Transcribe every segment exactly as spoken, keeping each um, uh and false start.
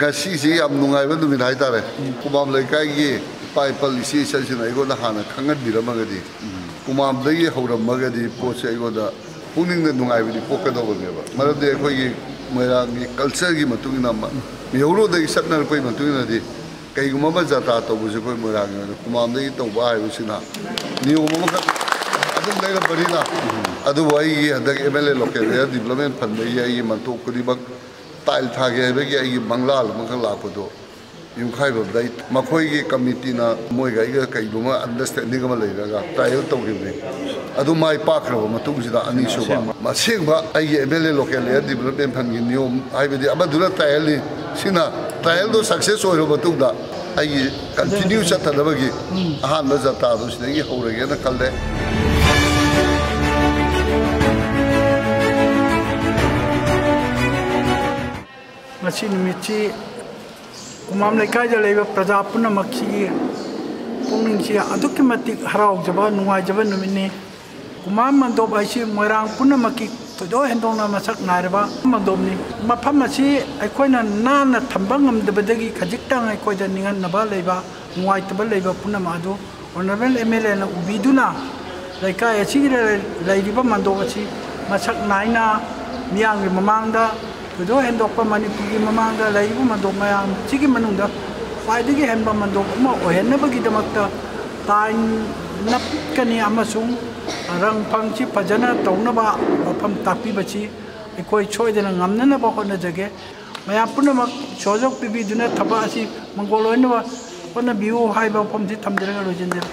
ꯉꯁꯤꯁꯤ ꯌꯥꯝ ꯅꯨꯡꯉꯥꯏꯕ ꯅꯨꯃꯤꯠ ꯍꯥꯏꯇꯥꯔꯦ꯫ ꯀꯨꯃꯥꯝ ꯂꯩꯀꯥꯏꯒꯤ ꯏꯄꯥ ꯏꯄꯜ ꯏꯆꯦ ꯏꯆꯜꯁꯤꯡꯅ ꯑꯩꯉꯣꯟꯗ ꯍꯥꯟꯅ ꯈꯪꯍꯟꯕꯤꯔꯝꯃꯒꯗꯤ, ꯀꯨꯃꯥꯝꯗꯒꯤ ꯍꯧꯔꯝꯃꯒꯗꯤ ꯄꯣꯠꯁꯦ ꯑꯩꯉꯣꯟꯗ ꯄꯨꯛꯅꯤꯡꯗ ꯅꯨꯡꯉꯥꯏꯕꯗꯤ ꯄꯣꯛꯀꯗꯧꯕꯅꯦꯕ꯫ ꯃꯔꯝꯗꯤ ꯑꯩꯈꯣꯏꯒꯤ ꯃꯣꯏꯔꯥꯡꯒꯤ cultureꯒꯤ ꯃꯇꯨꯡ ꯏꯟꯅ, ꯃ-, ꯃꯩꯍꯧꯔꯣꯟꯗꯒꯤ ꯆꯠꯅꯔꯛꯄꯒꯤ ꯃꯇꯨꯡ ꯏꯟꯅꯗꯤ, ꯀꯩꯒꯨꯝꯕ ꯑꯃ ꯖꯇ꯭ꯔꯥ ꯇꯧꯕꯁꯦ ꯑꯩꯈꯣꯏ ꯃꯣꯏꯔꯥꯡꯒꯤ ꯑꯣꯏꯅ ꯀꯨꯃꯥꯝꯗꯒꯤ ꯇꯧꯕ ꯍꯥꯏꯕꯁꯤꯅ ꯅꯤꯌꯣꯝ ꯑꯃꯈꯛ ꯑꯗꯨꯝ ꯂꯩꯔꯝꯕꯅꯤꯅ꯫ ꯑꯗꯨꯕꯨ ꯑꯩꯒꯤ ꯍꯟꯗꯛ M L A Local Area Development Fundꯗꯒꯤ ꯑꯩꯒꯤ ꯃꯟꯇꯣꯞ ꯈꯨꯗꯤꯡꯃꯛ tile ꯊꯥꯒꯦ ꯍꯥꯏꯕꯒꯤ ꯑꯩꯒꯤ ꯃꯪꯂꯥꯜ ꯑꯃꯈꯛ ꯂꯥꯛꯄꯗꯣ, ꯌꯨꯝꯈꯥꯏꯕꯝꯗ ꯑꯩ, ꯃꯈꯣꯏꯒꯤ committeeꯅ ꯃꯣꯏꯒ ꯑꯩꯒ ꯀꯩꯒꯨꯝꯕ understanding ꯑꯃ ꯂꯩꯔꯒ trial ꯇꯧꯈꯤꯕꯅꯤ꯫ ꯑꯗꯨ ꯃꯥꯏ ꯄꯥꯛꯈ꯭ꯔꯕ ꯃꯇꯨꯡꯁꯤꯗ ꯑꯅꯤꯁꯨꯕ, ꯑꯁꯦꯡꯕ ꯑꯩꯒꯤ M L A Local Area Development Fundꯒꯤ ꯅꯤꯌꯣꯝ, ꯍꯥꯏꯕꯗꯤ ꯑꯃꯗꯨꯅ trialꯅꯤ, ꯁꯤꯅ trialꯗꯣ success ꯑꯣꯏꯔꯕ ꯃꯇꯨꯡꯗ ꯑꯩꯒꯤ continue ꯆꯠꯊꯅꯕꯒꯤ ꯑꯍꯥꯟꯕ ꯖꯇ꯭ꯔꯥꯗꯣ ꯁꯤꯗꯒꯤ ꯍꯧꯔꯒꯦꯅ ꯈꯜꯂꯦ꯫ ꯉꯁꯤ ꯅꯨꯃꯤꯠꯁꯤ ꯀꯨꯃꯥꯝ ꯂꯩꯀꯥꯏꯗ ꯂꯩꯕ ꯄ꯭ꯔꯖꯥ ꯄꯨꯝꯅꯃꯛꯁꯤꯒꯤ ꯄꯨꯛꯅꯤꯡꯁꯤ ꯑꯗꯨꯛꯀꯤ ꯃꯇꯤꯛ ꯍꯔꯥꯎꯖꯕ, ꯅꯨꯡꯉꯥꯏꯖꯕ ꯅꯨꯃꯤꯠꯅꯤ꯫ ꯀꯨꯃꯥꯝ ꯃꯟꯗꯣꯞ ꯍꯥꯏꯁꯤ ꯃꯣꯏꯔꯥꯡ ꯄꯨꯝꯅꯃꯛꯀꯤ ꯊꯣꯏꯗꯣꯛ ꯍꯦꯟꯗꯣꯛꯅ ꯃꯁꯛ ꯅꯥꯏꯔꯕ ꯃꯟꯗꯣꯞꯅꯤ꯫ ꯃꯐꯝ ꯑꯁꯤ ꯑꯩꯈꯣꯏꯅ ꯅꯥꯟꯅ ꯊꯝꯕ ꯉꯝꯗꯕꯗꯒꯤ ꯈꯖꯤꯛꯇꯪ ꯑꯩꯈꯣꯏꯗ ꯅꯤꯡꯍꯟꯅꯕ ꯂꯩꯕ, ꯅꯨꯡꯉꯥꯏꯇꯕ ꯂꯩꯕ ꯄꯨꯝꯅꯃꯛ ꯑꯗꯨ Honourable M L Aꯅ ꯎꯕꯤꯗꯨꯅ ꯂꯩꯀꯥꯏ ꯑꯁꯤꯒꯤꯗ ꯂꯩꯔꯤꯕ ꯃꯟꯗꯣꯞ ꯑꯁꯤ ꯃꯁꯛ ꯅꯥꯏꯅ ꯃꯤꯌꯥꯝꯒꯤ ꯃꯃꯥꯡꯗ ꯊꯣꯏꯗꯣꯛ ꯍꯦꯟꯗꯣꯛꯄ, ꯃꯅꯤꯄꯨꯔꯒꯤ ꯃꯃꯥꯡꯗ ꯂꯩꯔꯤꯕ ꯃꯟꯗꯣꯞ ꯃꯌꯥꯝꯁꯤꯒꯤ ꯃꯅꯨꯡꯗ ꯈ꯭ꯋꯥꯏꯗꯒꯤ ꯍꯦꯟꯕ ꯃꯟꯗꯣꯞ ꯑꯃ ꯑꯣꯏꯍꯟꯅꯕꯒꯤꯗꯃꯛꯇ ꯇꯥꯏꯜ ꯅꯞꯀꯅꯤ ꯑꯃꯁꯨꯡ ꯔꯪ ꯐꯪꯁꯤ ꯐꯖꯅ ꯇꯧꯅꯕ ꯋꯥꯐꯝ ꯇꯥꯛꯄꯤꯕꯁꯤ ꯑꯩꯈꯣꯏ ꯁꯣꯏꯗꯅ ꯉꯝꯅꯅꯕ ꯍꯣꯠꯅꯖꯒꯦ꯫ ꯃꯌꯥꯝ ꯄꯨꯝꯅꯃꯛ ꯁꯍꯌꯣꯒ ꯄꯤꯕꯤꯗꯨꯅ ꯊꯕꯛ ꯑꯁꯤ ꯃꯪꯒꯣꯜ ꯑꯣꯏꯅꯕ ꯍꯣꯠꯅꯕꯤꯌꯨ ꯍꯥꯏꯕ ꯋꯥꯐꯝꯁꯤ ꯊꯝꯖꯔꯒ ꯂꯣꯏꯁꯤꯟꯖꯔꯦ꯫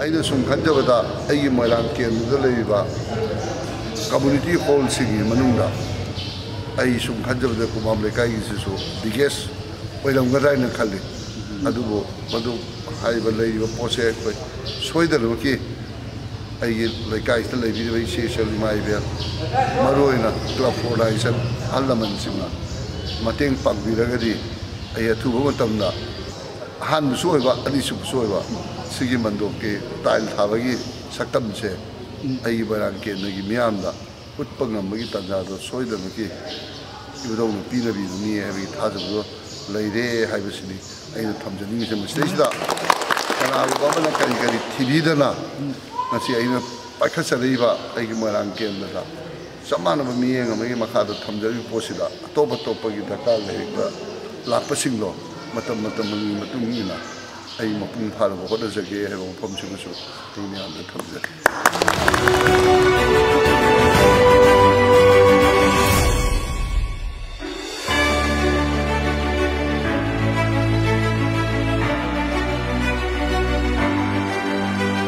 ꯑꯩꯅ ꯁꯨꯝ ꯈꯟꯖꯕꯗ, ꯑꯩꯒꯤ ꯃꯣꯏꯔꯥꯡ ꯀꯦꯟꯗ꯭ꯔꯗ ꯂꯩꯔꯤꯕ ꯀꯝꯃ꯭ꯌꯨꯅꯤꯇꯤ ꯍꯣꯜꯁꯤꯡꯒꯤ ꯃꯅꯨꯡꯗ ꯑꯩ ꯁꯨꯝ ꯈꯟꯖꯕꯗ ꯀꯨꯃꯥꯝ ꯂꯩꯀꯥꯏꯒꯤꯁꯤꯁꯨ ꯕꯤꯒꯦꯁ ꯑꯣꯏꯔꯝꯒꯗ꯭ꯔꯥ ꯍꯥꯏꯅ ꯈꯜꯂꯤ꯫ ꯑꯗꯨꯕꯨ ꯃꯗꯨ, ꯍꯥꯏꯔꯤꯕ ꯂꯩꯔꯤꯕ ꯄꯣꯠꯁꯦ ꯑꯩꯈꯣꯏ ꯁꯣꯏꯗꯅꯃꯛꯀꯤ ꯑꯩꯒꯤ ꯂꯩꯀꯥꯏꯁꯤꯗ ꯂꯩꯕꯤꯔꯤꯕ ꯏꯆꯦ ꯏꯆꯜ, ꯏꯃꯥ ꯏꯕꯦꯜ, ꯃꯔꯨꯑꯣꯏꯅ ꯀ꯭ꯂꯕ ꯑꯣꯔꯒꯅꯥꯏꯖꯦꯁꯟ, ꯑꯍꯜ ꯂꯃꯟꯁꯤꯡꯅ ꯃꯇꯦꯡ ꯄꯥꯡꯕꯤꯔꯒꯗꯤ ꯑꯩ ꯑꯊꯨꯕ ꯃꯇꯝꯗ ꯑꯍꯥꯟꯕꯁꯨ ꯑꯣꯏꯕ, ꯑꯅꯤꯁꯨꯕꯁꯨ ꯑꯣꯏꯕ, ꯁꯤꯒꯤ ꯃꯟꯗꯣꯞꯀꯤ ꯇꯥꯏꯜ ꯊꯥꯕꯒꯤ ꯁꯛꯇꯝꯁꯦ ꯑꯩꯒꯤ ꯃꯣꯏꯔꯥꯡ ꯀꯦꯟꯗ꯭ꯔꯒꯤ ꯃꯤꯌꯥꯝꯗ ꯎꯠꯄ ꯉꯝꯕꯒꯤ ꯇꯥꯟꯖꯥꯗꯣ ꯁꯣꯏꯗꯅꯃꯛꯀꯤ ꯏꯕꯨꯙꯧꯅ ꯄꯤꯅꯕꯤꯒꯅꯤ ꯍꯥꯏꯕꯒꯤ ꯊꯥꯖꯕꯗꯣ ꯂꯩꯔꯦ ꯍꯥꯏꯕꯁꯤꯅꯤ ꯑꯩꯅ ꯊꯝꯖꯅꯤꯡꯉꯤꯁꯦ꯫ ꯃꯁꯤꯗꯩꯁꯤꯗ ꯀꯅꯥꯒꯨꯝꯕ ꯑꯃꯅ ꯀꯔꯤ ꯀꯔꯤ ꯊꯤꯕꯤꯗꯅ ꯉꯁꯤ ꯑꯩꯅ ꯄꯥꯏꯈꯠꯆꯔꯛꯏꯕ ꯑꯩꯒꯤ ꯃꯣꯏꯔꯥꯡ ꯀꯦꯟꯗ꯭ꯔꯗ ꯆꯞ ꯃꯥꯟꯅꯕ ꯃꯤꯠꯌꯦꯡ ꯑꯃꯒꯤ ꯃꯈꯥꯗ ꯊꯝꯖꯔꯤꯕ ꯄꯣꯠꯁꯤꯗ ꯑꯇꯣꯞ ꯑꯇꯣꯞꯄꯒꯤ ꯗꯔꯀꯥꯔ ꯂꯩꯔꯛꯄ ꯂꯥꯛꯄꯁꯤꯡꯗꯣ ꯃꯇꯝ ꯃꯇꯝꯒꯤ ꯃꯇꯨꯡ ꯏꯟꯅ ꯑꯩ ꯃꯄꯨꯡ ꯐꯥꯅꯕ ꯍꯣꯠꯅꯖꯒꯦ ꯍꯥꯏꯕ ꯋꯥꯐꯝꯁꯤꯃꯁꯨ ꯑꯩ ꯃꯌꯥꯝꯗ ꯊꯝꯖꯔꯤ꯫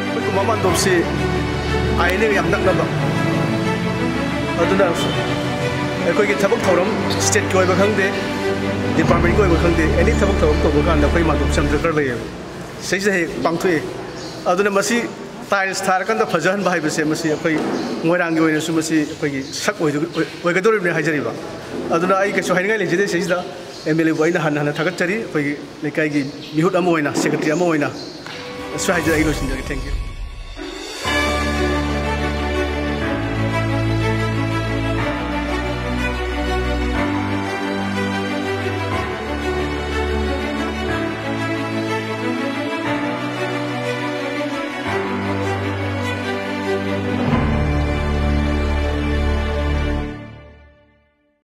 ꯑꯩꯈꯣꯏ ꯀꯨꯃꯥꯝ ꯃꯟꯗꯣꯞꯁꯤ ꯑꯥꯏ ꯑꯦꯟ ꯑꯦꯒ ꯌꯥꯝ ꯅꯛꯅꯕ, ꯑꯗꯨꯅ ꯑꯩꯈꯣꯏꯒꯤ ꯊꯕꯛ ꯊꯧꯔꯝ, ꯁ꯭ꯇꯦꯠꯀꯤ ꯑꯣꯏꯕ ꯈꯪꯗꯦ, ꯗꯤꯄꯥꯔꯠꯃꯦꯟꯒꯤ ꯑꯣꯏꯕ ꯈꯪꯗꯦ, ꯑꯦꯅꯤ ꯊꯕꯛ ꯊꯧꯔꯝ ꯇꯧꯕ ꯀꯥꯟꯗ ꯑꯩꯈꯣꯏ ꯃꯟꯗꯣꯞꯁꯦ ꯌꯥꯝ ꯗꯔꯀꯥꯔ ꯂꯩꯌꯦꯕ꯫ ꯁꯤꯁꯤꯗ ꯍꯦꯛ ꯄꯥꯡꯊꯣꯛꯑꯦ꯫ ꯑꯗꯨꯅ ꯃꯁꯤ ꯇꯥꯏꯜꯁ ꯊꯥꯔꯀꯥꯟꯗ ꯐꯖꯍꯟꯕ ꯍꯥꯏꯕꯁꯦ, ꯃꯁꯤ ꯑꯩꯈꯣꯏ ꯃꯣꯏꯔꯥꯡꯒꯤ ꯑꯣꯏꯅꯁꯨ ꯃꯁꯤ ꯑꯩꯈꯣꯏꯒꯤ ꯁꯛ ꯑꯣꯏꯗꯣ-, ꯑꯣꯏ-, ꯑꯣꯏꯒꯗꯧꯔꯤꯕꯅꯤ ꯍꯥꯏꯖꯔꯤꯕ꯫ ꯑꯗꯨꯅ ꯑꯩ ꯀꯩꯁꯨ ꯍꯥꯏꯅꯤꯡꯉꯥꯏ ꯂꯩꯖꯗꯦ꯫ ꯁꯤꯁꯤꯗ ꯑꯦꯝ ꯑꯦꯜ ꯑꯦꯕꯨ ꯑꯩꯅ ꯍꯟꯅ ꯍꯟꯅ ꯊꯥꯒꯠꯆꯔꯤ꯫ ꯑꯩꯈꯣꯏꯒꯤ ꯂꯩꯀꯥꯏꯒꯤ ꯃꯤꯍꯨꯠ ꯑꯃ ꯑꯣꯏꯅ, ꯁꯦꯀ꯭ꯔꯦꯇꯔꯤ ꯑꯃ ꯑꯣꯏꯅ ꯁ꯭ꯋꯥꯏꯗ ꯑꯩ ꯂꯣꯏꯁꯤꯟꯖꯔꯒꯦ꯫ Thank you꯫